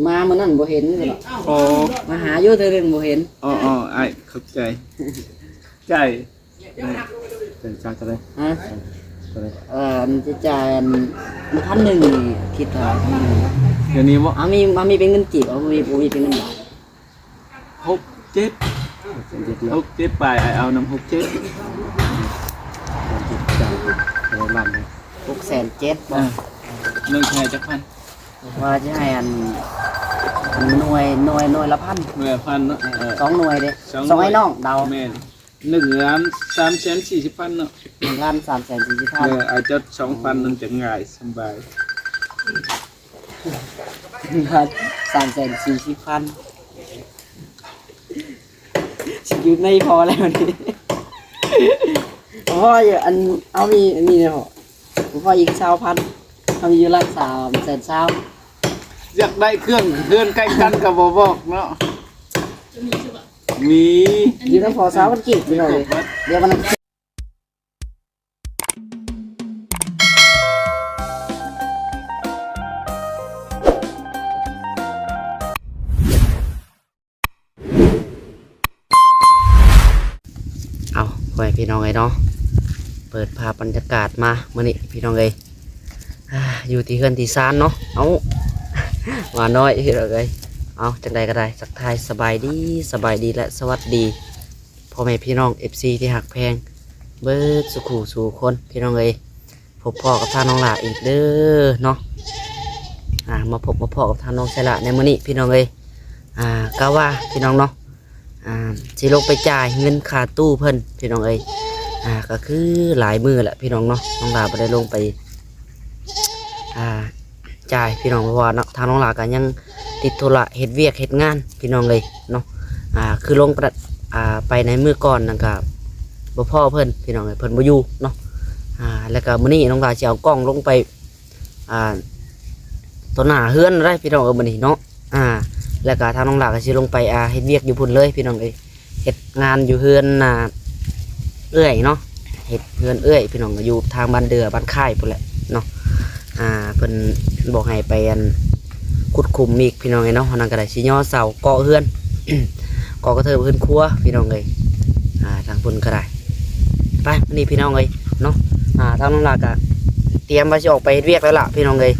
ມາມື້ນັ້ນບໍ່ເຫັນ ອໍ ມາຫາຢູ່ເທື່ອໜຶ່ງບໍ່ເຫັນ. ອໍໆ ອ້າຍ ຂອບໃຈ ໃຈ ເຈົ້າເທົ່າໃດ? ຮະ? ເທົ່າໃດ? ເອີ ມັນຈະຈ່າຍອັນ ພັນໜຶ່ງ ຄິດເທົ່າໃດ? ດຽວນີ້ບໍ່? ເອົາ ມີ ມາມີເປັນເງິນກີບ ເອົາ ບໍ່ມີ ບໍ່ມີເປັນເງິນບາດ. ຫົກເຈັດ ຫົກເຈັດປາຍ ອ້າຍເອົານຳ ຫົກເຈັດ ຫົກແສນເຈັດບໍ່? ເອີ ໜຶ່ງໃຫ້ຈັກພັນ? ວ່າຈະໃຫ້ອັນ ອັນໜ່ວຍ ໜ່ວຍ ໜ່ວຍລະພັນ ໜ່ວຍລະພັນເນາະ. ເອີ ເອີ ສອງໜ່ວຍເດ້ ສອງໜ່ວຍ ສອງໃຫ້ນ້ອງເດົາ. ແມ່ນ ໜຶ່ງລ້ານສາມແສນສີ່ສິບພັນເນາະ. ໜຶ່ງລ້ານສາມແສນສີ່ສິບພັນ. ເອີ ອາ ຈັດສອງພັນ ມັນຈະງ່າຍສະບາຍ. ໜຶ່ງລ້ານສາມແສນສີ່ສິບພັນ ຊິຢຸດໃນພໍແລ້ວນີ້. ພໍຢູ່ ອັນ ເຮົາມີອັນນີ້ແດ່ພໍ ພໍອີກຊາວພັນ ເຮົາມີຢູ່ລ້ານສາມແສນຊາວ. ຢາກໄດ້ເຄື່ອງເຮືອນໃກ້ກັນກໍບໍ່ບອກເນາະ. ມີ ຢູ່ນຳພໍ່ຊາວພັນກີບ ພີ່ນ້ອງເອີຍ. ດຽວມັນ ເອົາ ພໍ່ແມ່ພີ່ນ້ອງເອີຍເນາະ ເປີດພາບບັນຍາກາດມາມື້ນີ້ພີ່ນ້ອງເອີຍ ອ່າ ຢູ່ທີ່ເຮືອນທີ່ຊານເນາະ. ເອົາ ວ່ານ້ອຍພີ່ນ້ອງເອີຍ. ເອົາ ຈັ່ງໃດກໍໄດ້ ທັກທາຍສະບາຍດີ ສະບາຍດີ ແລະ ສະຫວັດດີ ພໍ່ແມ່ພີ່ນ້ອງ ເອັຟຊີ ທີ່ຮັກແພງເບິດສູ່ຄູ່ສູ່ຄົນ ພີ່ນ້ອງເອີຍ. ພົບພໍ້ກັບທາງນ້ອງຫຼ້າອີກເດີເນາະ. ອ່າ ມາພົບມາພໍ້ກັບທາງນ້ອງໄຊລະໃນມື້ນີ້ພີ່ນ້ອງເອີຍ. ອ່າ ກະວ່າພີ່ນ້ອງເນາະ ອ່າ ຊິລົງໄປຈ່າຍເງິນຄ່າຕູ້ເພິ່ນພີ່ນ້ອງເອີຍ. ອ່າ ກະຄືຫຼາຍມື້ແຫຼະພີ່ນ້ອງເນາະ ນ້ອງຫຼ້າບໍ່ໄດ້ລົງໄປ ອ່າ ຈ່າຍພີ່ນ້ອງ ເພາະວ່າເນາະ ທາງນ້ອງຫຼ້າກໍຍັງຕິດທຸລະເຮັດວຽກເຮັດງານພີ່ນ້ອງເອີຍເນາະ. ອ່າ ຄືລົງໄປ ອ່າ ໄປໃນມື້ກ່ອນນັ້ນກໍບໍ່ພໍ້ເພິ່ນພີ່ນ້ອງເອີຍ ເພິ່ນບໍ່ຢູ່ເນາະ. ອ່າ ແລ້ວກໍມື້ນີ້ນ້ອງຫຼ້າຊິເອົາກ້ອງລົງໄປ ອ່າ ຕໍ່ໜ້າເຮືອນໄດ້ພີ່ນ້ອງເອີຍ ມື້ນີ້ເນາະ. ອ່າ ແລ້ວກໍທາງນ້ອງຫຼ້າກໍຊິລົງໄປ ອ່າ ເຮັດວຽກຢູ່ພຸ້ນເລີຍພີ່ນ້ອງເອີຍ. ເຮັດງານຢູ່ເຮືອນ ອ່າ ເອື້ອຍເນາະ ເຮັດເຮືອນເອື້ອຍພີ່ນ້ອງ ຢູ່ທາງບ້ານເດື່ອ ບ້ານຄ້າຍພຸ້ນແຫຼະເນາະ. ອ່າ ເພິ່ນບອກໃຫ້ໄປ ອັນ ຂຸດຂຸມອີກພີ່ນ້ອງເອີຍເນາະ. ອັນນັ້ນກໍໄດ້ຊິຍໍເສົາເກາະເຮືອນ ເກາະກະເທີບເຮືອນຄົວພີ່ນ້ອງເອີຍ. ອ່າ ທາງພຸ້ນກໍໄດ້ ໄປ ມື້ນີ້ພີ່ນ້ອງເອີຍເນາະ. ອ່າ ທາງນ້ອງຫຼ້າກໍຕຽມວ່າຊິອອກໄປເຮັດວຽກແລ້ວລະພີ່ນ້ອງເອີຍ.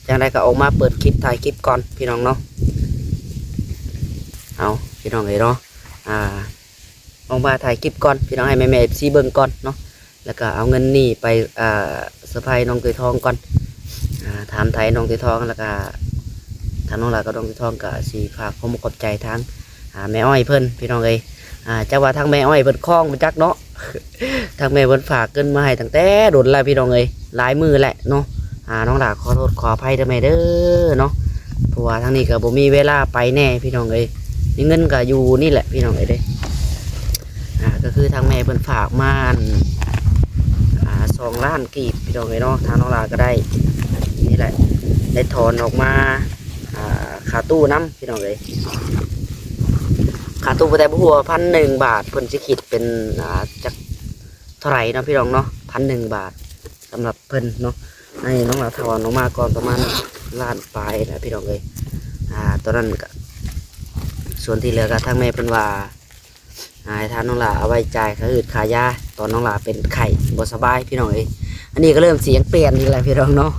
ຈັ່ງໃດກໍອອກມາເປີດຄລິບ ຖ່າຍຄລິບກ່ອນພີ່ນ້ອງເນາະ. ເອົາ ພີ່ນ້ອງເອີຍເນາະ ອ່າ ອອກມາຖ່າຍຄລິບກ່ອນພີ່ນ້ອງ ໃຫ້ແມ່ໆ ເອັຟຊີ ເບິ່ງກ່ອນເນາະ. ແລ້ວກໍເອົາເງິນນີ້ໄປ ອ່າ ເຊີໄພຣສ໌ນ້ອງເຕຍທອງກ່ອນ. ອ່າ ຖາມໄຖ່ນ້ອງເຕຍທອງ ແລ້ວກໍທາງນ້ອງຫຼ້າກັບນ້ອງເຕຍທອງກໍຊິຝາກຄວາມຂອບໃຈທາງ ອ່າ ແມ່ອ້ອຍເພິ່ນພີ່ນ້ອງເອີຍ. ອ່າ ຈັກວ່າທາງແມ່ອ້ອຍເພິ່ນຄອງບໍ່ຈັກເນາະ ທາງແມ່ເພິ່ນຝາກເງິນມາໃຫ້ຕັ້ງແຕ່ດົນແລ້ວພີ່ນ້ອງເອີຍ ຫຼາຍມື້ແຫຼະເນາະ. ອ່າ ນ້ອງຫຼ້າຂໍໂທດຂໍອະໄພເດີແມ່ເດີເນາະ ເພາະວ່າທາງນີ້ກໍບໍ່ມີເວລາໄປແດ່ພີ່ນ້ອງເອີຍ. ມີເງິນກໍຢູ່ນີ້ແຫຼະພີ່ນ້ອງເອີຍເດ້. ອ່າ ກໍຄືທາງແມ່ເພິ່ນຝາກມາ ອັນ ອ່າ ສອງລ້ານກີບພີ່ນ້ອງເອີຍເນາະ. ທາງນ້ອງຫຼ້າກໍໄດ້ນີ້ແຫຼະ ໄດ້ຖອນອອກມາ ອ່າ ຄ່າຕູ້ນຳພີ່ນ້ອງເອີຍ. ຄ່າຕູ້ບໍ່ໄດ້ ບໍ່ຮູ້ວ່າພັນໜຶ່ງບາດ ເພິ່ນຊິຄິດເປັນ ອ່າ ຈັກເທົ່າໃດເນາະພີ່ນ້ອງເນາະ ພັນໜຶ່ງບາດ ສຳລັບເພິ່ນເນາະ. ອັນນີ້ນ້ອງຫຼ້າຖອນອອກມາກ່ອນປະມານລ້ານປາຍແຫຼະພີ່ນ້ອງເອີຍ. ອ່າ ຕອນນັ້ນກະ ສ່ວນທີ່ເຫຼືອກະທາງແມ່ເພິ່ນວ່າ ອ່າ ໃຫ້ທາງນ້ອງຫຼ້າເອົາໄວ້ຈ່າຍຄ່າຮືດຄ່າຢາ ຕອນນ້ອງຫຼ້າເປັນໄຂ້ບໍ່ສະບາຍພີ່ນ້ອງເອີຍ. ອັນນີ້ກໍເລີ່ມສຽງປ່ຽນອີກແລ້ວພີ່ນ້ອງເນາະ.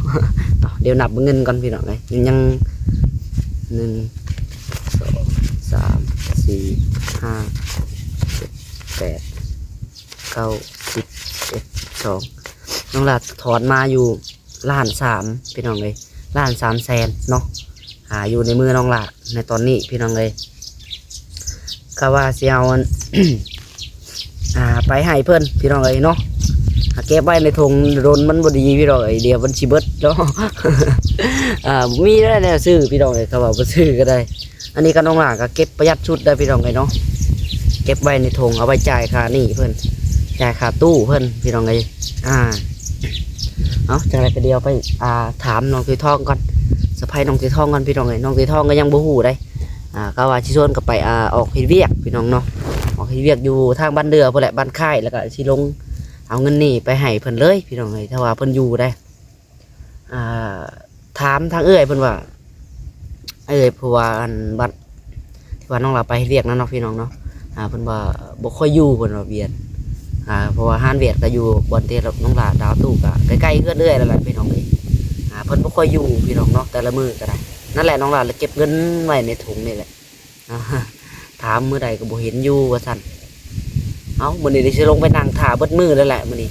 ເອົາ ດຽວນັບເງິນກ່ອນພີ່ນ້ອງເອີຍ ຍັງ ໜຶ່ງ ສອງ ສາມ ສີ່ ຫ້າ ຫົກ ເຈັດ ແປດ ເກົ້າ ສິບ ສິບເອັດ ສິບສອງ ນ້ອງຫຼ້າຖອນມາຢູ່ລ້ານສາມພີ່ນ້ອງເອີຍ ລ້ານສາມແສນເນາະ. ອ່າ ຢູ່ໃນມືນ້ອງຫຼ້າໃນຕອນນີ້ພີ່ນ້ອງເອີຍ ກະວ່າຊິເອົາອັນ ອ່າ ໄປໃຫ້ເພິ່ນພີ່ນ້ອງເອີຍເນາະ. ຫາເກັບໄວ້ໃນຖົງດົນມັນບໍ່ດີພີ່ນ້ອງເອີຍ ດຽວມັນຊິເບິດເນາະ. ອ່າ ບໍ່ມີແນວຊື້ພີ່ນ້ອງເອີຍ ເຂົາວ່າບໍ່ຊື້ກໍໄດ້. ອັນນີ້ກໍນ້ອງຫຼ້າກໍເກັບປະຢັດສຸດໄດ້ພີ່ນ້ອງເອີຍເນາະ ເກັບໄວ້ໃນຖົງເອົາໄວ້ຈ່າຍຄ່າໜີ້ເພິ່ນ ຈ່າຍຄ່າຕູ້ເພິ່ນພີ່ນ້ອງເອີຍ. ອ່າ ເອົາ ຈັ່ງໃດກໍດຽວໄປ ອ່າ ຖາມນ້ອງເຕຍທອງກ່ອນ ເຊີໄພຣສ໌ນ້ອງເຕຍທອງກ່ອນພີ່ນ້ອງເອີຍ. ນ້ອງເຕຍທອງກໍຍັງບໍ່ຮູ້ໃດ໋ ອ່າ ກໍວ່າຊິຊວນກັນໄປ ອ່າ ອອກເຮັດວຽກພີ່ນ້ອງເນາະ ອອກເຮັດວຽກຢູ່ທາງບ້ານເດື່ອພຸ້ນແຫຼະ ບ້ານຄ້າຍ ແລ້ວກໍຊິລົງເອົາເງິນນີ້ໄປໃຫ້ເພິ່ນເລີຍພີ່ນ້ອງເອີຍ ຖ້າວ່າເພິ່ນຢູ່ໃດ໋. ອ່າ ຖາມທາງເອື້ອຍເພິ່ນວ່າ ເ ເອີຍ ເພາະວ່າອັນ ບັດທີ່ວ່ານ້ອງຫຼ້າໄປເຮັດວຽກນັ້ນເນາະ ພີ່ນ້ອງເນາະ ອ່າ ເພິ່ນວ່າບໍ່ຄ່ອຍຢູ່ ເພິ່ນວ່າວຽດ ອ່າ ເພາະວ່າຮ້ານວຽດກໍຢູ່ບ່ອນທີ່ນ້ອງຫຼ້າດາວຕູ້ກໍໃກ້ໆເຮືອນເອື້ອຍນັ້ນແຫຼະ ພີ່ນ້ອງເອີຍ ອ່າ ເພິ່ນບໍ່ຄ່ອຍຢູ່ ພີ່ນ້ອງເນາະ ແຕ່ລະມື້ກໍໄດ້ ນັ້ນແຫຼະ ນ້ອງຫຼ້າເລີຍເກັບເງິນໄວ້ໃນຖົງນີ້ແຫຼະ ອ່າ ຖາມມື້ໃດກໍບໍ່ເຫັນຢູ່ວ່າຊັ້ນ ເອົ້າ ມື້ນີ້ຊິລົງໄປນັ່ງຖ້າເບິດມື້ເລີຍແຫຼະມື້ນີ້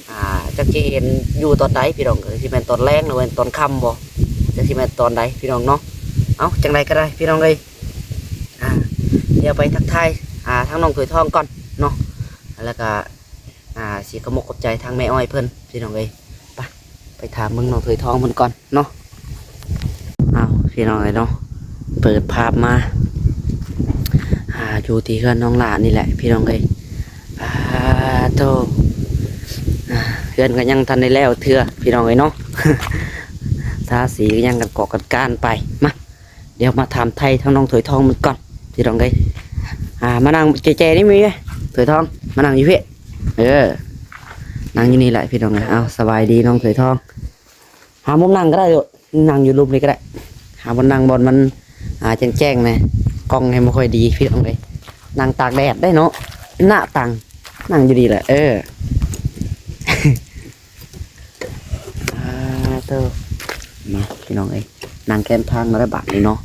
ອ່າ ຈັກຊິເຫັນຢູ່ຕອນໃດພີ່ນ້ອງ ຈັກຊິແມ່ນຕອນແລງ ຫຼືວ່າຕອນຄ່ຳບໍ່ ຈັກຊິແມ່ນຕອນໃດພີ່ນ້ອງເນາະ ເອົ້າ ຈັ່ງໃດກໍໄດ້ພີ່ນ້ອງເອີຍ ອ່າ ດຽວໄປທັກທາຍ ອ່າ ທາງນ້ອງຖ້ວຍທອງກ່ອນເນາະ ແລ້ວກໍ ອ່າ ຊິຂອບອົກຂອບໃຈທາງແມ່ອ້ອຍເພິ່ນພີ່ນ້ອງເອີຍ ໄປ ໄປຖາມເບິ່ງນ້ອງຖ້ວຍທອງເພິ່ນກ່ອນເນາະ ເອົ້າ ພີ່ນ້ອງເອີຍເນາະ ເປີດພາບມາ ອ່າ ຢູ່ທີ່ເຮືອນນ້ອງຫຼ້ານີ້ແຫຼະພີ່ນ້ອງເອີຍ ປາໂທ້ ອ່າ ເຮືອນກໍຍັງທັນໄດ້ແລ້ວເທື່ອພີ່ນ້ອງເອີຍເນາະ ທາສີກໍຍັງກັນກອກກັນການໄປ ມາ ດຽວມາຖາມໄຖ່ທາງນ້ອງຖ້ວຍທອງເພິ່ນກ່ອນພີ່ນ້ອງເອີຍ ອ່າ ມານັ່ງແຈໆນີ້ມີໄຫມ ຖ້ວຍທອງ ມານັ່ງຢູ່ພີ້ ເອີ ນັ່ງຢູ່ນີ້ແຫຼະພີ່ນ້ອງເອີຍ ເອົ້າ ສະບາຍດີນ້ອງຖ້ວຍທອງ ຫາມຸມນັ່ງກໍໄດ້ລູກ ນັ່ງຢູ່ລຸ່ມນີ້ກໍໄດ້ ຫາບ່ອນນັ່ງບ່ອນມັນ ອ່າ ແຈ້ງໆແດ່ ກ້ອງໃຫ້ບໍ່ຄ່ອຍດີພີ່ນ້ອງເອີຍ ນັ່ງຕາກແດດໄດ້ເນາະ ໜ້າຕັງ ນັ່ງຢູ່ນີ້ແຫຼະ ເອີ ອ່າ ໂທ້ ມາພີ່ນ້ອງເອີຍ ນັ່ງແຄມທາງແລ້ວບາດນີ້ເນາະ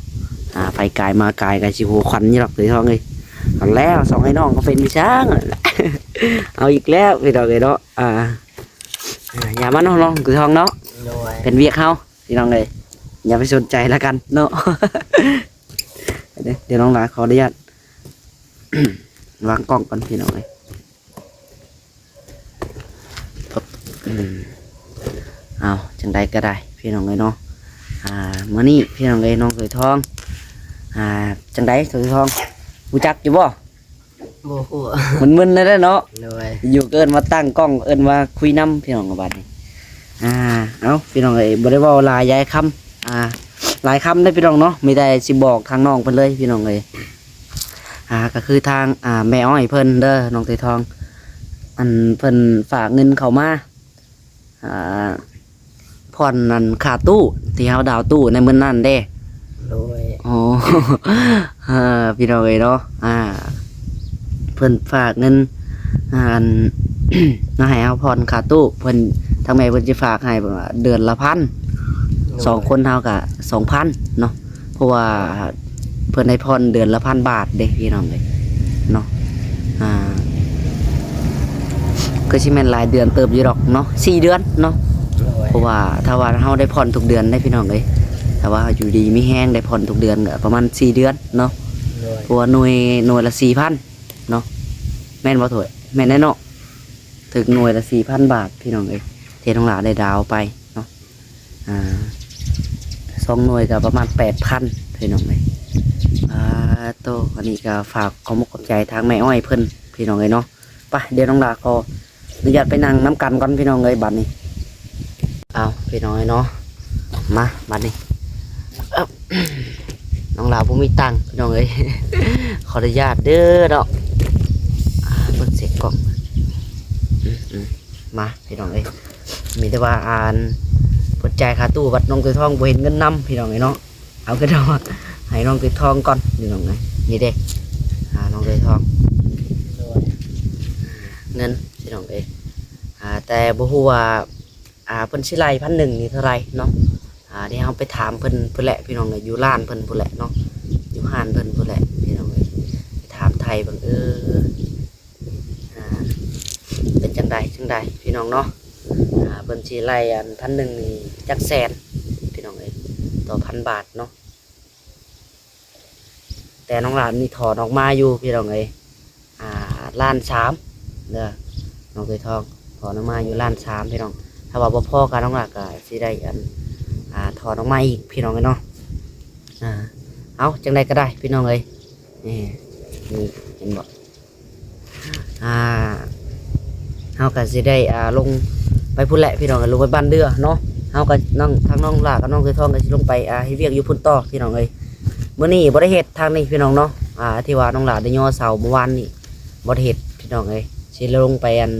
ອ່າ ໄປກາຍມາກາຍກໍຊິຫົວຂວັນຢູ່ດອກ ພີ່ນ້ອງເອີຍ ເອົາແລ້ວ ສອງໄອ້ນ້ອງກໍເປັນອີ່ຫຍັງ ເອົາອີກແລ້ວພີ່ນ້ອງເອີຍເນາະ ອ່າ ອ່າ ຢ່າມາເນາະ ນ້ອງຖ້ວຍທອງເນາະ ໂດຍ ເປັນວຽກເຮົາ ພີ່ນ້ອງເອີຍ ຢ່າໄປສົນໃຈລະກັນເນາະ ດຽວ ດຽວນ້ອງຫຼ້າຂໍອະນຸຍາດ ວາງກ້ອງກ່ອນພີ່ນ້ອງເອີຍ ອືມ ເອົາ ຈັ່ງໃດກໍໄດ້ພີ່ນ້ອງເອີຍເນາະ ອ່າ ມື້ນີ້ພີ່ນ້ອງເອີຍ ນ້ອງຖ້ວຍທອງ ອ່າ ຈັ່ງໃດຖ້ວຍທອງ ຮູ້ຈັກຢູ່ບໍ່? ບໍ່ຮູ້ ມຶນໆແດ່ເນາະ ໂດຍ ຢູ່ກໍເອີ້ນວ່າຕັ້ງກ້ອງ ເອີ້ນວ່າຄຸຍນຳ ພີ່ນ້ອງ ບາດນີ້ ອ່າ ເອົ້າ ພີ່ນ້ອງເອີຍ ບໍ່ໄດ້ເວົ້າຫຼາຍຍາຍຄຳ ອ່າ ຫຼາຍຄຳເດ້ພີ່ນ້ອງເນາະ ມີແຕ່ຊິບອກທາງນ້ອງເພິ່ນເລີຍພີ່ນ້ອງເອີຍ ອ່າ ກໍຄືທາງ ອ່າ ແມ່ອ້ອຍເພິ່ນເດີ ນ້ອງຖ້ວຍທອງ ອັນ ເພິ່ນຝາກເງິນເຂົ້າມາ ອ່າ ຜ່ອນອັນຄ່າຕູ້ ທີ່ເຮົາດາວຕູ້ໃນມື້ນັ້ນເດ້ ໂດຍ ໂອ້ ເອີ ພີ່ນ້ອງເອີຍເນາະ ອ່າ ເພິ່ນຝາກເງິນ ອັນ ມາໃຫ້ເຮົາຜ່ອນຄ່າຕູ້ ເພິ່ນ ທາງແມ່ເພິ່ນຊິຝາກໃຫ້ເດືອນລະພັນ ໂດຍ ສອງຄົນເຮົາກະສອງພັນເນາະ ເພາະວ່າເພິ່ນໃຫ້ຜ່ອນເດືອນລະພັນບາດເດ້ພີ່ນ້ອງເອີຍເນາະ ອ່າ ກໍຊິແມ່ນຫຼາຍເດືອນເຕີບຢູ່ດອກເນາະ ສີ່ເດືອນເນາະ ໂດຍ ເພາະວ່າຖ້າວ່າເຮົາໄດ້ຜ່ອນທຸກເດືອນເດ້ພີ່ນ້ອງເອີຍ ຖ້າວ່າເຮົາຢູ່ດີມີແຮງໄດ້ຜ່ອນທຸກເດືອນກໍປະມານສີ່ເດືອນເນາະ ໂດຍ ເພາະວ່າໜ່ວຍ ໜ່ວຍລະສີ່ພັນເນາະ ແມ່ນບໍ່ຖ້ວຍ? ແມ່ນແນ່ເນາະ ຖືກໜ່ວຍລະສີ່ພັນບາດພີ່ນ້ອງເອີຍ ທີ່ນ້ອງຫຼ້າໄດ້ດາວໄປເນາະ ອ່າ ສອງໜ່ວຍກໍປະມານແປດພັນພີ່ນ້ອງເອີຍ ອ່າ ໂຕ ອັນນີ້ກໍຝາກຂອບອົກຂອບໃຈທາງແມ່ອ້ອຍເພິ່ນພີ່ນ້ອງເອີຍເນາະ ໄປ ດຽວນ້ອງຫຼ້າຂໍອະນຸຍາດໄປນັ່ງນຳກັນກ່ອນພີ່ນ້ອງເອີຍ ບາດນີ້ ເອົາ ພີ່ນ້ອງເອີຍເນາະ ມາ ບາດນີ້ ນ້ອງຫຼ້າບໍ່ມີຕັງພີ່ນ້ອງເອີຍ ຂໍອະນຸຍາດເດີເນາະ ອ່າ ເບິ່ງເສຍກ້ອງ ອືມ ມາ ພີ່ນ້ອງເອີຍ ມີແຕ່ວ່າ ອ່າ ເພິ່ນຈ່າຍຄ່າຕູ້ ບັດນ້ອງຖ້ວຍທອງບໍ່ເຫັນເງິນນຳ ພີ່ນ້ອງເອີຍເນາະ ເອົາຄືເຮົາໃຫ້ນ້ອງຖ້ວຍທອງກ່ອນ ພີ່ນ້ອງເອີຍ ນີ້ເດ້ ອ່າ ນ້ອງຖ້ວຍທອງ ເງິນ ພີ່ນ້ອງເອີຍ ອ່າ ແຕ່ບໍ່ຮູ້ວ່າ ອ່າ ເພິ່ນຊິໄລ່ພັນໜຶ່ງນີ້ເທົ່າໃດເນາະ ອ່າ ດຽວເຮົາໄປຖາມເພິ່ນພຸ້ນແຫຼະ ພີ່ນ້ອງເອີຍ ຢູ່ຮ້ານເພິ່ນພຸ້ນແຫຼະເນາະ ຢູ່ຮ້ານເພິ່ນພຸ້ນແຫຼະ ພີ່ນ້ອງເອີຍ ໄປຖາມໄຖ່ເບິ່ງ ເອີ ອ່າ ເປັນຈັ່ງໃດຈັ່ງໃດ ພີ່ນ້ອງເນາະ ອ່າ ເພິ່ນຊິໄລ່ອັນພັນໜຶ່ງນີ້ຈັກແສນ ພີ່ນ້ອງເອີຍ ຕໍ່ພັນບາດເນາະ ແຕ່ນ້ອງຫຼ້ານີ້ຖອນອອກມາຢູ່ ພີ່ນ້ອງເອີຍ ອ່າ ລ້ານສາມເດີ ນ້ອງຖ້ວຍທອງ ຖອນອອກມາຢູ່ລ້ານສາມ ພີ່ນ້ອງ ຖ້າວ່າບໍ່ພໍກໍນ້ອງຫຼ້າກໍຊິໄດ້ອັນ ອ່າ ຖອນອອກມາອີກ ພີ່ນ້ອງເອີຍເນາະ ອ່າ ເອົາ ຈັ່ງໃດກໍໄດ້ ພີ່ນ້ອງເອີຍ ນີ້ ນີ້ ເຫັນບໍ່? ອ່າ ເຮົາກໍຊິໄດ້ ອ່າ ລົງໄປພຸ້ນແຫຼະ ພີ່ນ້ອງ ລົງໄປບ້ານເດື່ອເນາະ ເຮົາກໍ ນ້ອງ ທາງນ້ອງຫຼ້າກັບນ້ອງຖ້ວຍທອງກໍຊິລົງໄປ ອ່າ ເຮັດວຽກຢູ່ພຸ້ນຕໍ່ ພີ່ນ້ອງເອີຍ ມື້ນີ້ບໍ່ໄດ້ເຮັດທາງນີ້ ພີ່ນ້ອງເນາະ ອ່າ ທີ່ວ່ານ້ອງຫຼ້າໄດ້ຍໍເສົາມື້ວານນີ້ ບໍ່ໄດ້ເຮັດ ພີ່ນ້ອງເອີຍ ຊິລົງໄປອັນ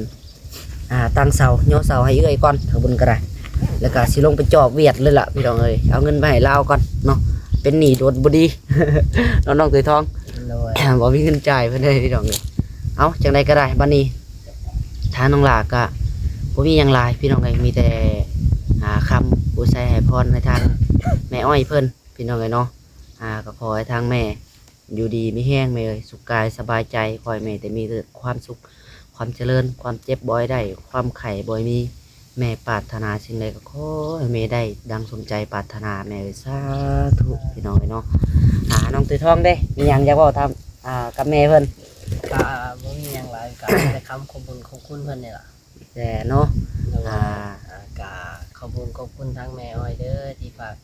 ອ່າ ຕັ້ງເສົາ ຍໍເສົາໃຫ້ເອື້ອຍກ່ອນ ທາງບຸນກໍໄດ້ ແລ້ວກໍຊິລົງໄປຈອບວຽດເລີຍລະ ພີ່ນ້ອງເອີຍ ເອົາເງິນໄປໃຫ້ລາວກ່ອນເນາະ ໄປ ປັນໜີ້ໂດນບໍ່ດີ ເນາະ ນ້ອງເຕຍທອງ. ໂດຍ ບໍ່ມີເງິນຈ່າຍເພິ່ນເດ້ພີ່ນ້ອງເອີຍ. ເອົາ ຈັ່ງໃດກໍໄດ້ ບັດນີ້ທາງນ້ອງຫຼ້າກໍບໍ່ມີຫຍັງຫຼາຍພີ່ນ້ອງເອີຍ ມີແຕ່ ອ່າ ຄຳອຸໄສໃຫ້ພອນໃຫ້ທາງແມ່ອ້ອຍເພິ່ນພີ່ນ້ອງເອີຍເນາະ. ອ່າ ກໍຂໍໃຫ້ທາງແມ່ ຢູ່ດີມີແຮງແມ່ເອີຍ ສຸກກາຍສະບາຍໃຈ ຂໍໃຫ້ແມ່ແຕ່ມີແຕ່ຄວາມສຸກ ຄວາມຈະເລີນ ຄວາມເຈັບບໍ່ໃຫ້ໄດ້ ຄວາມໄຂ້ບໍ່ໃຫ້ມີ. ແມ່ປາດຖະໜາສິ່ງໃດກໍຂໍໃຫ້ແມ່ໄດ້ດັ່ງສົມໃຈປາດຖະໜາແມ່ເອີຍ ສາທຸພີ່ນ້ອງເອີຍເນາະ. ອ່າ ນ້ອງເຕຍທອງເດ້ ມີຫຍັງຢາກເວົ້າຖາມ ອ່າ ກັບແມ່ເພິ່ນ? ກະບໍ່ມີຫຍັງຫຼາຍ ກະມີແຕ່ຄຳຂອບບຸນຂອບຄຸນເພິ່ນນີ້ລະ ແຕ່ເນາະ. ໂດຍ ອ່າ ອ່າ ກະຂອບບຸນຂອບຄຸນທາງແມ່ອ້ອຍເດີ ທີ່ຝາກ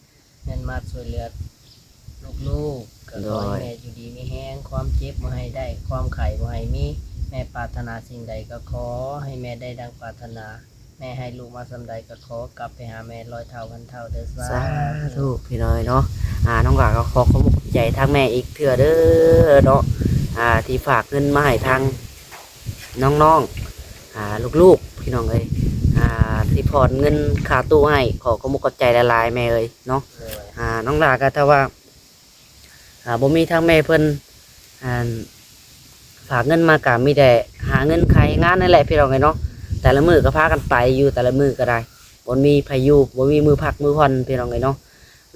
ເງິນມາຊ່ວຍເຫຼືອລູກໆ ກໍຂໍໃຫ້ແມ່ຢູ່ດີມີແຮງ ຄວາມເຈັບບໍ່ໃຫ້ໄດ້ ຄວາມໄຂ້ບໍ່ໃຫ້ມີ. ແມ່ປາດຖະໜາສິ່ງໃດກໍຂໍໃຫ້ແມ່ໄດ້ດັ່ງປາດຖະໜາ ແມ່ໃຫ້ລູກມາສ່ຳໃດກໍຂໍກັບໄປຫາແມ່ຮ້ອຍເທົ່າພັນເທົ່າເດີ ສາທຸ ສາທຸພີ່ນ້ອງເນາະ. ອ່າ ນ້ອງຫຼ້າກໍຂໍຂອບອົກຂອບໃຈທາງແມ່ອີກເທື່ອເດີເນາະ ອ່າ ທີ່ຝາກເງິນມາໃຫ້ທາງ ນ້ອງໆ ອ່າ ລູກໆ ພີ່ນ້ອງເອີຍ ອ່າ ທີ່ຜ່ອນເງິນຄ່າຕູ້ໃຫ້ ຂໍຂອບອົກຂອບໃຈຫຼາຍໆ ແມ່ເອີຍເນາະ. ໂດຍ ອ່າ ນ້ອງຫຼ້າກໍຖ້າວ່າ ອ່າ ບໍ່ມີທາງແມ່ເພິ່ນ ອ່າ ຝາກເງິນມາກໍມີແຕ່ຫາເງິນຂາຍງານນັ້ນແຫຼະ ພີ່ນ້ອງເອີຍເນາະ. ແຕ່ລະມື້ກໍພາກັນໄປຢູ່ ແຕ່ລະມື້ກໍໄດ້ ບໍ່ມີໃຜຢູ່ ບໍ່ມີມື້ພັກມື້ຜ່ອນ ພີ່ນ້ອງເອີຍເນາະ.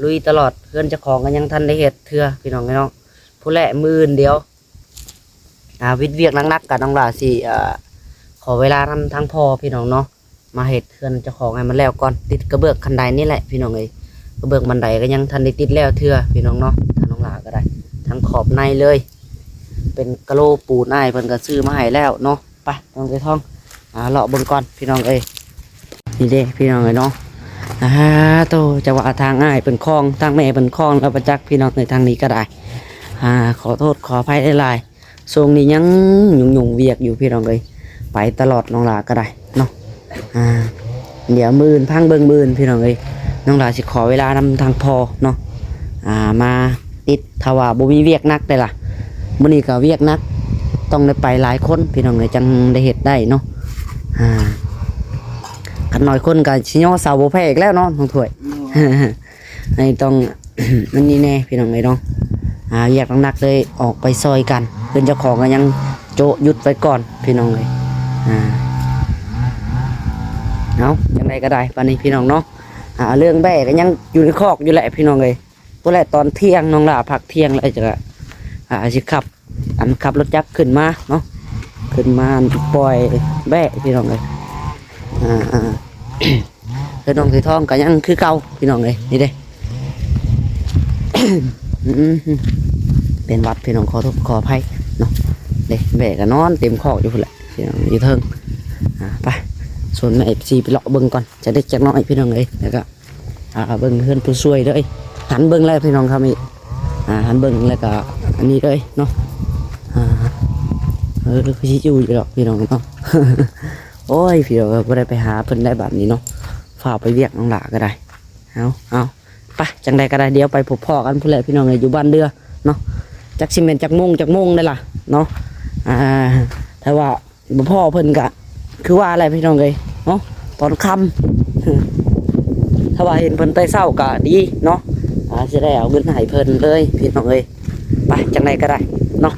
ລຸຍຕະຫຼອດ ເຮືອນເຈົ້າຂອງກໍຍັງທັນໄດ້ເຮັດເທື່ອ ພີ່ນ້ອງເອີຍເນາະ. ພຸ້ນແຫຼະ ມື້ອື່ນດຽວ ອ່າ ວິດວຽກໜັກໆ ກໍນ້ອງຫຼ້າຊິ ເອີ ຂໍເວລານຳທາງພໍ່ພີ່ນ້ອງເນາະ ມາເຮັດເຮືອນເຈົ້າຂອງໃຫ້ມັນແລ້ວກ່ອນ. ຕິດກະເບື້ອງຄັນໄດນີ້ແຫຼະພີ່ນ້ອງເອີຍ ກະເບື້ອງບັນໄດກໍຍັງທັນໄດ້ຕິດແລ້ວເທື່ອພີ່ນ້ອງເນາະ. ທາງນ້ອງຫຼ້າກໍໄດ້ ທັງຂອບໃນເລີຍ ເປັນກະໂຫຼປູນ ອ້າຍເພິ່ນກໍຊື້ມາໃຫ້ແລ້ວເນາະ. ໄປ ນ້ອງເຕຍທອງ ອ່າ ເລາະເບິ່ງກ່ອນພີ່ນ້ອງເອີຍ. ນີ້ເດ້ພີ່ນ້ອງເອີຍເນາະ ອ່າ ໂຕ ຈະວ່າທາງອ້າຍເພິ່ນຄອງ ທາງແມ່ເພິ່ນຄອງແລ້ວປະຈັກພີ່ນ້ອງເອີຍ. ທາງນີ້ກໍໄດ້ ອ່າ ຂໍໂທດຂໍອະໄພຫຼາຍໆ ຊ່ວງນີ້ຍັງຫຍຸ້ງໆວຽກຢູ່ພີ່ນ້ອງເອີຍ ໄປຕະຫຼອດນ້ອງຫຼ້າກໍໄດ້ເນາະ. ອ່າ ດຽວມື້ອື່ນ ພັງເບິ່ງມື້ອື່ນພີ່ນ້ອງເອີຍ ນ້ອງຫຼ້າຊິຂໍເວລານຳທາງພໍ່ເນາະ ອ່າ ມາຕິດ ຖ້າວ່າບໍ່ມີວຽກໜັກໄດ໋ລະ. ມື້ນີ້ກໍວຽກໜັກ ຕ້ອງໄດ້ໄປຫຼາຍຄົນພີ່ນ້ອງເອີຍ ຈັ່ງໄດ້ເຮັດໄດ້ເນາະ. ອ່າ ຄັນໜ້ອຍຄົນກໍຊິຍໍເສົາບໍ່ແພ້ອີກແລ້ວເນາະ ນ້ອງຖ້ວຍ. ໃຫ້ຕ້ອງ ອັນນີ້ແດ່ພີ່ນ້ອງເອີຍເນາະ. ອ່າ ວຽກໜັກເລີຍ ອອກໄປຊ່ອຍກັນ ເພິ່ນເຈົ້າຂອງກໍຍັງໂຈະຢຸດໄວ້ກ່ອນພີ່ນ້ອງເອີຍ. ອ່າ ເອົາ ຈັ່ງໃດກໍໄດ້ ປານນີ້ພີ່ນ້ອງເນາະ. ອ່າ ເລື່ອງແບ້ກໍຍັງຢູ່ໃນຄອກຢູ່ແຫຼະພີ່ນ້ອງເອີຍ. ພຸ້ນແຫຼະ ຕອນທ່ຽງ ນ້ອງຫຼ້າພັກທ່ຽງແລ້ວຈະ ອ່າ ຊິຂັບ ອັນ ຂັບລົດຈັກຂຶ້ນມາເນາະ ຂຶ້ນມາປ່ອຍແບ້ພີ່ນ້ອງເອີຍ. ອ່າ ເຮືອນນ້ອງເຕຍທອງກໍຍັງຄືເກົ່າພີ່ນ້ອງເອີຍ. ນີ້ເດ້ ອືມ ເປັນຫວັດພີ່ນ້ອງ ຂໍໂທດຂໍອະໄພເນາະ. ເດ້ ແບ້ກໍນອນເຕັມຄອກຢູ່ພຸ້ນແຫຼະພີ່ນ້ອງ ຢູ່ເທິງ. ອ່າ ໄປ ຊວນແມ່ເອັຟຊີໄປເລາະເບິ່ງກ່ອນ ຈັກເລັກຈັກນ້ອຍພີ່ນ້ອງເອີຍ. ແລ້ວກໍ ອ່າ ເບິ່ງເຮືອນຜູ້ຊ່ວຍເດີ ຫັນເບິ່ງແລ້ວພີ່ນ້ອງຄຳອີກ ອ່າ ຫັນເບິ່ງແລ້ວກໍອັນນີ້ເດີເນາະ. ອ່າ ເອີ ຄືຊິຢູ່ຢູ່ດອກພີ່ນ້ອງເນາະ. ໂອ້ຍ ພີ່ນ້ອງເອີຍ ບໍ່ໄດ້ໄປຫາເພິ່ນໄດ້ບາດນີ້ເນາະ ຟ້າວໄປວຽກນ້ອງຫຼ້າກໍໄດ້. ເອົາ ເອົາ ໄປ ຈັ່ງໃດກໍໄດ້ ດຽວໄປພົບພໍ້ກັນພຸ້ນແຫຼະພີ່ນ້ອງເອີຍ ຢູ່ບ້ານເດືອເນາະ. ຈັກຊິແມ່ນຈັກໂມງຈັກໂມງໄດ໋ລະເນາະ. ອ່າ ຖ້າວ່າ ບໍ່ພໍ້ເພິ່ນກະຄືວ່າແຫຼະພີ່ນ້ອງເອີຍເນາະ ຕອນຄ່ຳ ຖ້າວ່າເຫັນເພິ່ນແຕ່ເຊົ້າກະດີເນາະ ອາ ຊິໄດ້ເອົາເງິນໃຫ້ເພິ່ນເລີຍພີ່ນ້ອງເອີຍ. ໄປ ຈັ່ງໃດກໍໄດ້ເນາະ.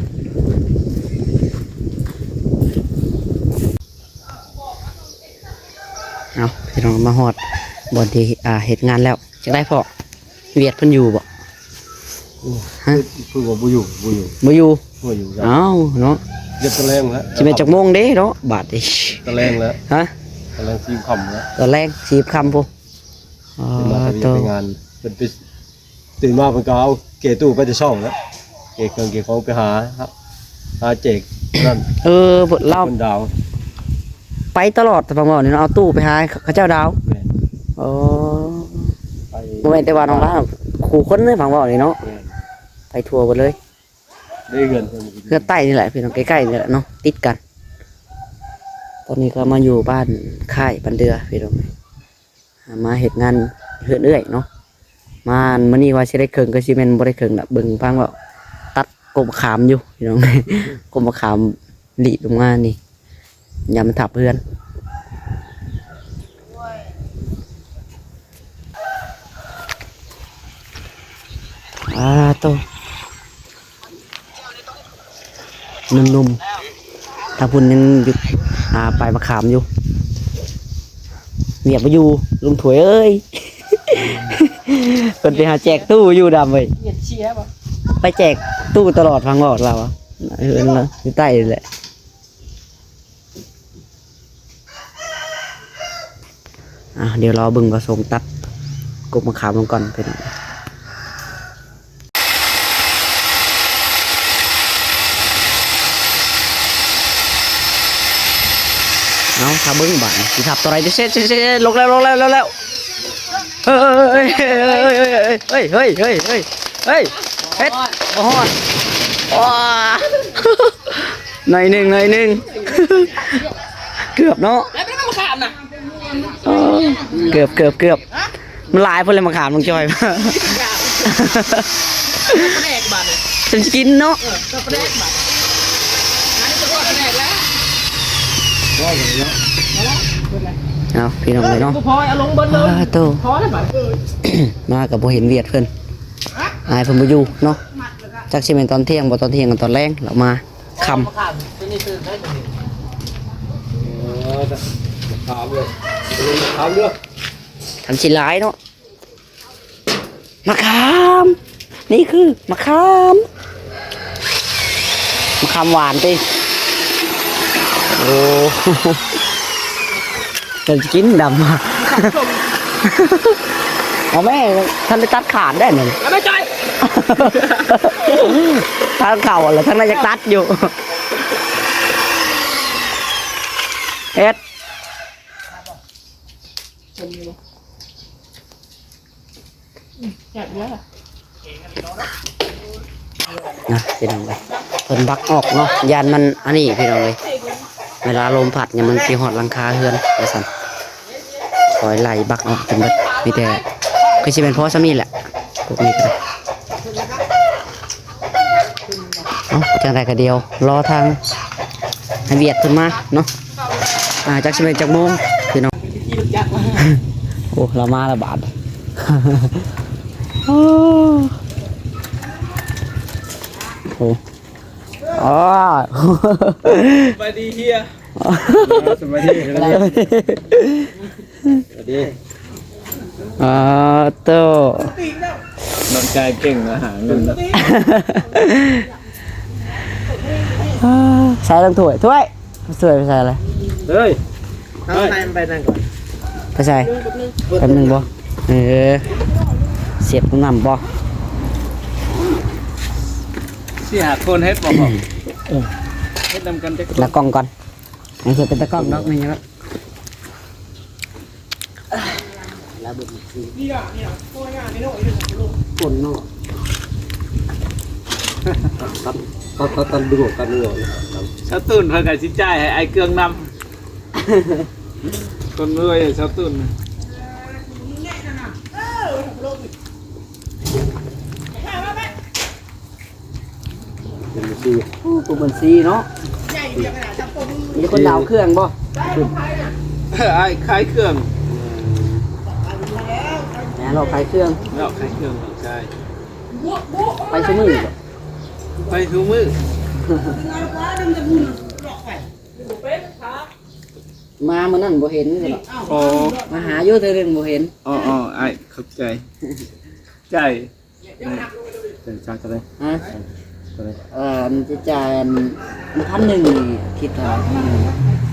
ເອົາ ພີ່ນ້ອງ ມາຮອດບ່ອນທີ່ ອ່າ ເຮັດງານແລ້ວ ຈັ່ງໃດພໍ່? ວຽດເພິ່ນຢູ່ບໍ່? ໂອ້ ຮະ? ເພິ່ນວ່າບໍ່ຢູ່ ບໍ່ຢູ່ ບໍ່ຢູ່ ບໍ່ຢູ່. ອ້າວເນາະ ວຽດຕອນແລງແລ້ວ ຊິແມ່ນຈັກໂມງເດ້ເນາະ ບາດນີ້ ຕອນແລງແລ້ວ. ຮະ? ຕອນແລງສີ່ຄ່ຳແລ້ວ ຕອນແລງສີ່ຄ່ຳພຸ້ນ. ອໍ ເພິ່ນມາແຕ່ວຽກ ໂຕ ໄປງານ ເພິ່ນໄປ ຕື່ນມາເພິ່ນກໍເອົາເກຕູ້ໄປແຕ່ເຊົ້າແລ້ວ ເກເຄື່ອງເກຂອງໄປຫາ ຫາແຈກນັ້ນ. ເອີ ລາວ ເພິ່ນດາວ ໄປຕະຫຼອດ ຟັງເວົ້ານີ້ເນາະ ເອົາຕູ້ໄປຫາເຂົາເຈົ້າດາວ. ແມ່ນ. ອໍ ໄປ ບໍ່ແມ່ນແຕ່ວ່ານ້ອງລາວ ຄູ່ຄົນເດ້ ຟັງເວົ້ານີ້ເນາະ. ແມ່ນ. ໄປທົ່ວເບິດເລີຍ. ໄດ້ເຮືອນເພິ່ນ ເຮືອນໃຕ້ນີ້ແຫຼະພີ່ນ້ອງ ໃກ້ໆນີ້ແຫຼະເນາະ ຕິດກັນ. ຕອນນີ້ກໍມາຢູ່ບ້ານຄ້າຍ ບ້ານເດືອພີ່ນ້ອງ ມາເຮັດງານເຮືອນເອື້ອຍເນາະ. ມາມື້ນີ້ວ່າຊິໄດ້ເຄິ່ງ ກໍຊິແມ່ນບໍ່ໄດ້ເຄິ່ງດອກ ເບິ່ງຟັງເວົ້າ ຕັດກົກມະຂາມຢູ່ພີ່ນ້ອງ ກົກມະຂາມລີ້ລົງມານີ້ ຢ້ານມັນທັບເຮືອນ. ເອົ ປາໂຕ ໜຸ່ມໆ ທາງພຸ້ນຍັງຢູ່ ຫາປາຍມະຂາມຢູ່. ວຽກບໍ່ຢູ່ ລຸງຖວຍເອີຍ ເພິ່ນໄປຫາແຈກຕູ້ຢູ່ດຳເອີຍ. ວຽກເຊຍບໍ່? ໄປແຈກຕູ້ຕະຫຼອດ ຟັງເວົ້າລາວ ເອີ ຢູ່ໃຕ້ແຫຼະ. ອ່ະ ດຽວລໍເບິ່ງບ່າວສົງຕັດກົກມະຂາມລົງກ່ອນພີ່ນ້ອງ. ເອົາ ຖ້າເບິ່ງບາດນີ້ ຊິທັບຕົວໃດ. ເຊັດ ເຊັດ ເຊັດ ເຊັດ ລົງແລ້ວ ລົງແລ້ວ ລົງແລ້ວ. ເຮີ້ຍ ເຮີ້ຍ ເຮີ້ຍ ເຮັດ ບໍ່ຮອດ. ວ້າ ໜ້ອຍໜຶ່ງ ໜ້ອຍໜຶ່ງ ເກືອບເນາະ. ແລ້ວໄປນຳມະຂາມນະ ເອີ ເກືອບ ເກືອບ ເກືອບ. ມັນຫຼາຍໂພດແລ້ວ ມະຂາມ ນ້ອງຈອຍ. ປາແດກບາດນີ້ ເປັນຊິກິນເນາະ. ເອີ ປາແດກບາດນີ້ ອັນນີ້ກໍປາແດກແລ້ວ. ເອົາ ພີ່ນ້ອງເອີຍເນາະ ພໍເອົາລົງເບິດເລີຍ. ໂຕ ພໍແລ້ວບາດ ມາກໍບໍ່ເຫັນວຽດເພິ່ນ ອ້າຍເພິ່ນບໍ່ຢູ່ເນາະ. ຈັກຊິແມ່ນຕອນທ່ຽງບໍ່ ຕອນທ່ຽງກັບຕອນແລງ ລາວມາຄ່ຳ. ເອີ ຖາມເລີຍ ຖາມເລີຍ ທັນຊິຫຼາຍເນາະ. ມະຂາມ ນີ້ຄືມະຂາມ ມະຂາມຫວານຕິ. ໂອ້ ເພິ່ນຊິກິນດຳ ເອົາແມ່ ທັນໄດ້ຕັດຂາດໄດ້ນີ້ ເອົາແມ່ຈອຍ ທັງເຂົ້າແລ້ວທັງໄດ້ຢາກຕັດຢູ່. ເຮັດ ແຊບເດີ ນະ ພີ່ນ້ອງເອີຍ ເພິ່ນບັກອອກເນາະ ຢ້ານມັນອັນນີ້ ພີ່ນ້ອງເອີຍ ເວລາລົມພັດຫຍັງມັນຊິຮອດຫຼັງຄາເຮືອນວ່າຊັ້ນ. ຄອຍໄລ່ບັກອອກຈົນເບິດ ມີແຕ່ ຄືຊິແມ່ນພໍສ່ຳນີ້ແຫຼະ ພວກນີ້ກໍໄດ້. ເອົ້າ ຈັ່ງໃດກໍດຽວລໍທາງໃຫ້ວຽດເພິ່ນມາເນາະ. ອ່າ ຈັກຊິແມ່ນຈັກໂມງພີ່ນ້ອງ. ໂອ້ ລາວມາແລ້ວບາດ. ໂອ້ ໂອ້ ອ້າ ສະບາຍດີເຮຍ. ສະບາຍດີ ສະບາຍດີ ສະບາຍດີ. ອ່າ ໂຕ ນ້ອງຊາຍເກັ່ງນະ ຫາເງິນນະ. ອ່າ ໃສ່ລົງຖ້ວຍ ຖ້ວຍ ຖ້ວຍໄປໃສ່ລະ? ເຮີ້ຍ ເອົາໃຫ້ມັນໄປນັ້ນກ່ອນ. ໄປໃສ່? ແປັບໜຶ່ງບໍ່? ເອີ ສຽບນ້ຳບໍ່? ສີ່ຫ້າຄົນເຮັດບໍ່? ເຮັດນຳກັນຈັກຄົນ ລະກ້ອງກ່ອນ. ໃຫ້ເພິ່ນເປັນຕາກ້ອງດອກ ແມ່ນຫຍັງດອກ. ລາວເບິ່ງຊື່ ຄົນເນາະ ຕັດ ຕັດ ຕັດ ຕັດ ດູ ຕັດດູ. ຊາວຕຸ້ນເພິ່ນກໍຊິຈ່າຍໃຫ້ອ້າຍເກືອງນຳ ຄົນລວຍຊາວຕຸ້ນ. ເປັນບັນຊີ ໂອ້ ເປັນບັນຊີເນາະ. ມີຄົນລາວເຄື່ອງບໍ່? ອ້າຍຂາຍເຄື່ອງ ແມ່ນລາວຂາຍເຄື່ອງ ລາວຂາຍເຄື່ອງ ນ້ອງຊາຍ. ໄປຊຸມື້ບໍ່? ໄປຊຸມື້. ມາມື້ນັ້ນບໍ່ເຫັນເນາະ. ອໍ ມາຫາຢູ່ເທື່ອໜຶ່ງບໍ່ເຫັນ. ອໍໆ ອ້າຍເຂົ້າໃຈ ໃຈ. ເຈົ້າຈ່າຍເທົ່າໃດ? ຮະ? ເທົ່າໃດ? ເອີ ມັນຈະຈ່າຍອັນ ອັນພັນໜຶ່ງນີ້ ຄິດເທົ່າໃ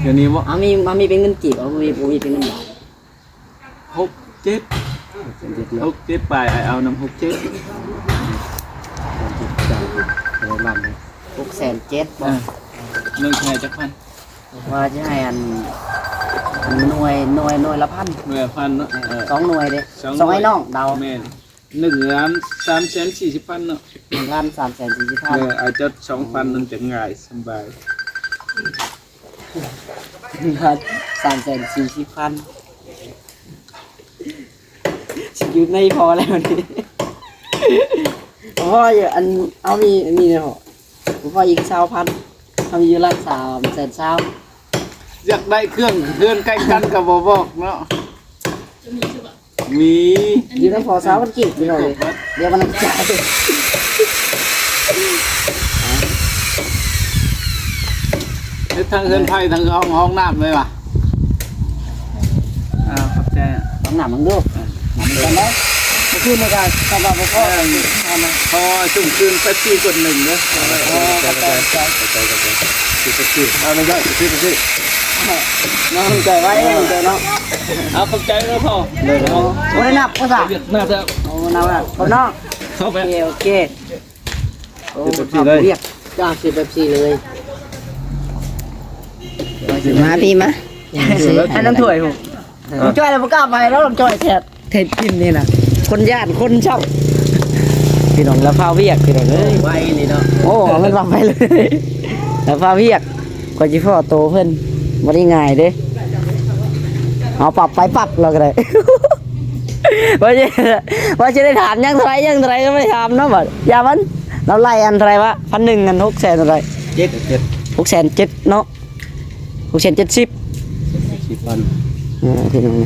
ດ? ດຽວນີ້ບໍ່? ເອົາ ມີ ເອົາ ມີເປັນເງິນກີບ ເອົາ ບໍ່ມີ ບໍ່ມີເປັນເງິນບາດ. ຫົກເຈັດ ຫົກເຈັດ ຫົກເຈັດປາຍ ອ້າຍເອົານຳຫົກເຈັດ. ຈ່າຍເທົ່າໃດລ້ານໜຶ່ງ? ຫົກແສນເຈັດບໍ່? ເອີ ໜຶ່ງໃຫ້ຈັກພັນ? ວ່າຈະໃຫ້ອັນ ອັນໜ່ວຍ ໜ່ວຍ ໜ່ວຍລະພັນ ໜ່ວຍລະພັນເນາະ. ເອີ ເອີ ສອງໜ່ວຍເດ້ ສອງໜ່ວຍ ສອງໃຫ້ນ້ອງເດົາ. ແມ່ນ. ໜຶ່ງລ້ານສາມແສນສີ່ສິບພັນເນາະ. ໜຶ່ງລ້ານສາມແສນສີ່ສິບພັນ. ເອີ ອາດຈະສອງພັນນັ້ນຈະງ່າຍສະບາຍ. ໜຶ່ງລ້ານສາມແສນສີ່ສິບພັນ ຊິຢູ່ໃນພໍແລ້ວນີ້. ໂອ້ຍ ອັນ ເຮົາມີອັນນີ້ເນາະ ພໍອີກຊາວພັນ ເຮົາມີຢູ່ລ້ານສາມແສນຊາວ. ຢາກໄດ້ເຄື່ອງເຮືອນໃກ້ກັນກໍບໍ່ບອກເນາະ. ມີ ຢູ່ນຳພໍ່ຊາວພັນກີບ ພີ່ນ້ອງເອີຍ. ດຽວມັນຈ່າຍ ເຮັດທັງເຮືອນໄຜ່ທັງຫ້ອງ ຫ້ອງນ້ຳເລີຍຫວາ? ເອີ ຂອບໃຈ. ຫ້ອງນ້ຳເບິ່ງດູ ເອີ ນ້ຳມັນກ່ອນເດີ. ຄືນີ້ກໍສຳລັບພໍ່ ເອີ ເອົາມາ ຂໍຊຸມຄືນເປັບຊີກວດໜຶ່ງເດີ. ອໍ ຂອບໃຈ ຂອບໃຈ ຂອບໃຈ ຂອບໃຈ. ເປັບຊີ ເອົາໜ້ອຍ ເປັບຊີ ເປັບຊີ. ນ້ອງໃຈໄວເນາະ ເນາະ. ເອົາ ຂອບໃຈເດີພໍ່. ໂອ້ ໄດ້ນັບບໍ່ຊະ? ນັບແລ້ວ. ໂອ້ ນັບແລ້ວ ຂອບເນາະ. ໂອເຄ ໂອເຄ. ໂອ້ ເປັບຊີເລີຍ ເປັບຊີເລີຍ. ມາພີ່ມາ ໃຫ້ນ້ຳຖ້ວຍພຸ້ນ. ເອີ ນ້ອງຈ້ອຍລະບໍ່ກ້າໄປແລ້ວ ນ້ອງຈ້ອຍແທ້ ເຮັດກິນນີ້ນະ ຄົນຢ້ານຄົນເຊົາ. ພີ່ນ້ອງລາວຟ້າວວຽກ ພີ່ນ້ອງເອີຍ ໄວນີ້ເນາະ. ໂອ້ ເອົາເງິນວ່າໄປເລີຍ ລາວຟ້າວວຽກ. ກວ່າຊິພໍ້ໂຕເພິ່ນ ບໍ່ໄດ້ງ່າຍເດ້. ເອົາປັບໄປປັບລາວກໍໄດ້. ວ່າຊິ ວ່າຊິໄດ້ຖາມຍັງເທົ່າໃດ ຍັງເທົ່າໃດກໍບໍ່ໄດ້ຖາມເນາະ. ບັດຢ່າມັນ ລາວໄລ່ອັນເທົ່າໃດວະ ພັນໜຶ່ງ ອັນຫົກແສນເທົ່າໃດ? ເຈັດ ເຈັດ ຫົກແສນເຈັດເນາະ ຫົກແສນເຈັດສິບ ເຈັດສິບພັນ. ເອີ ພີ່ນ້ອງ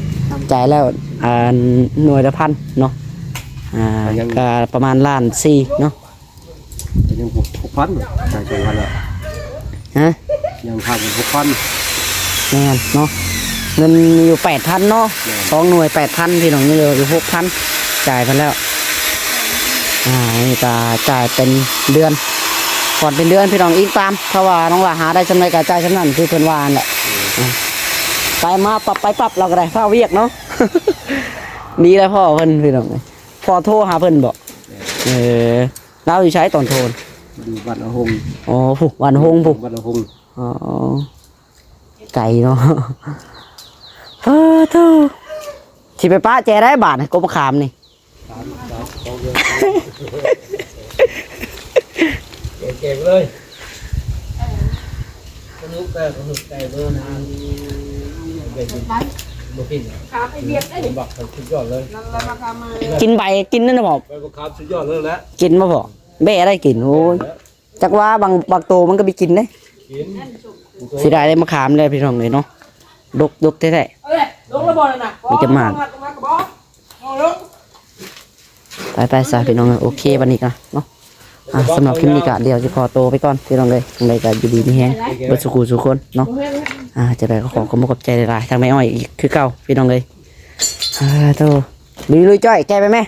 ຈ່າຍແລ້ວ ອັນໜ່ວຍລະພັນເນາະ. ອ່າ ກໍຍັງ ກໍປະມານລ້ານສີ່ເນາະ. ຍັງຫົກພັນ ຈ່າຍສອງພັນແລ້ວ. ຮະ? ຍັງຄ້າງຫົກພັນ. ແມ່ນເນາະ ເງິນມີຢູ່ແປດພັນເນາະ. ແມ່ນ ສອງໜ່ວຍແປດພັນ ພີ່ນ້ອງ ຍັງເຫຼືອຢູ່ຫົກພັນ ຈ່າຍໄປແລ້ວ. ອ່າ ນີ້ກໍຈ່າຍເປັນເດືອນ ຜ່ອນເປັນເດືອນ ພີ່ນ້ອງ ອີງຕາມ ເພາະວ່ານ້ອງຫຼ້າຫາໄດ້ສ່ຳໃດກໍຈ່າຍສ່ຳນັ້ນ ຄືເພິ່ນວ່າຫັ້ນແຫຼະ. ອືມ ອ່າ ໄປມາປັບໄປປັບ ລາວກໍໄດ້ຟ້າວວຽກເນາະ. ດີແລ້ວພໍ່ເພິ່ນ ພີ່ນ້ອງ ພໍ່ໂທຫາເພິ່ນບໍ? ແມ່ນ ເອີ ລາວຢູ່ໃສຕອນໂທນ? ຢູ່ບ້ານອາຫົງ. ອໍ ພຸ້ນ ບ້ານອາຫົງພຸ້ນ. ບ້ານອາຫົງ. ອໍ ໄກເນາະ. ເອີ ໂທ້ ຊິໄປປະແຈໃດບາດນີ້ ກົບມະຂາມນີ້. ເກັບເລີຍ ສະໜຸກແຕ່ສະໜຸກແຕ່ເດີນາ ບໍ່ກິນ ຂາໄປວຽກໄດ້ ບັກສຸດຍອດເລີຍ. ກິນໃບ ກິນນັ້ນນະບໍ? ໃບບັກຂາມສຸດຍອດເລີຍແຫຼະ. ກິນບໍ່ພໍ? ແບ້ໄດ້ກິນ. ໂອ້ຍ ຈັກວ່າບາງ ບາງໂຕມັນກໍໄປກິນເດ້. ກິນ ເສຍດາຍໄດ້ມະຂາມແລ້ວ ພີ່ນ້ອງເອີຍເນາະ. ດົກ ດົກແທ້ໆ. ເອີຍ ລົງແລ້ວບໍ່ນັ້ນນະ? ມີແຕ່ໝາກ. ເອົາລົງ ໄປໆ ຊະ ພີ່ນ້ອງເອີຍ. ໂອເຄ ບັດນີ້ກໍເນາະ ອ່າ ສຳລັບຄລິບນີ້ກໍດຽວຊິຂໍໂຕໄປກ່ອນ ພີ່ນ້ອງເອີຍ. ຈັ່ງໃດກໍຢູ່ດີມີແຮງເບິດສູ່ຄູ່ສູ່ຄົນເນາະ. ອ່າ ຈັ່ງໃດກໍຂໍຂອບໃຈຫຼາຍໆ ທາງແມ່ອ້ອຍອີກຄືເກົ່າ ພີ່ນ້ອງເອີຍ. ອ່າ ໂທ້ ລຸຍໆ ຈ້ອຍ ແກະໄປແມ່.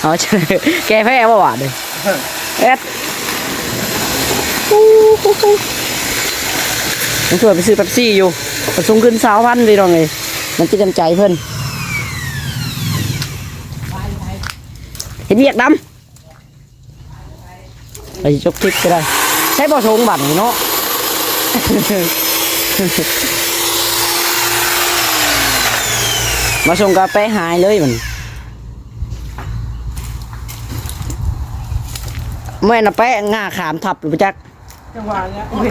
ເອົາ ແກະແພ້ບໍ່ບາດນີ້? ເອັດ ໂອ້ໂຫ ຕ້ອງຊ່ວຍໄປຊື້ເປັບຊີຢູ່ ໄປສົ່ງຄືນຊາວພັນ ພີ່ນ້ອງເອີຍ. ນ້ຳຈິດນ້ຳໃຈເພິ່ນ ເຮັດວຽກນຳ. ໄປຈົບຄລິບກໍໄດ້ ໃຊ້ບໍ່ຊົງບັດນີ້ເນາະ. ມາຊົງກາແຟຫາຍເລີຍມັນ ແມ່ນນະແປະ ງ່າຂາມທັບຢູ່ບໍ່ຈັກ. ຈັງຫວະນີ້ ໂອ້ຍ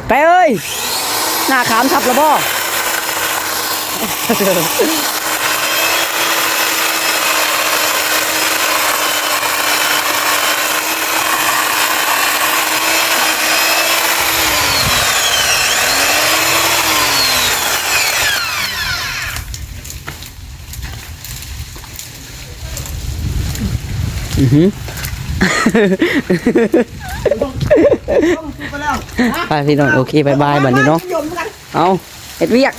ແປະເອີຍ ງ່າຂາມທັບລະບໍ່? ອືຫື ໄປພີ່ນ້ອງ ໂອເຄ ບາຍບາຍ ບັດນີ້ເນາະ. ເອົາ ເຮັດວຽກ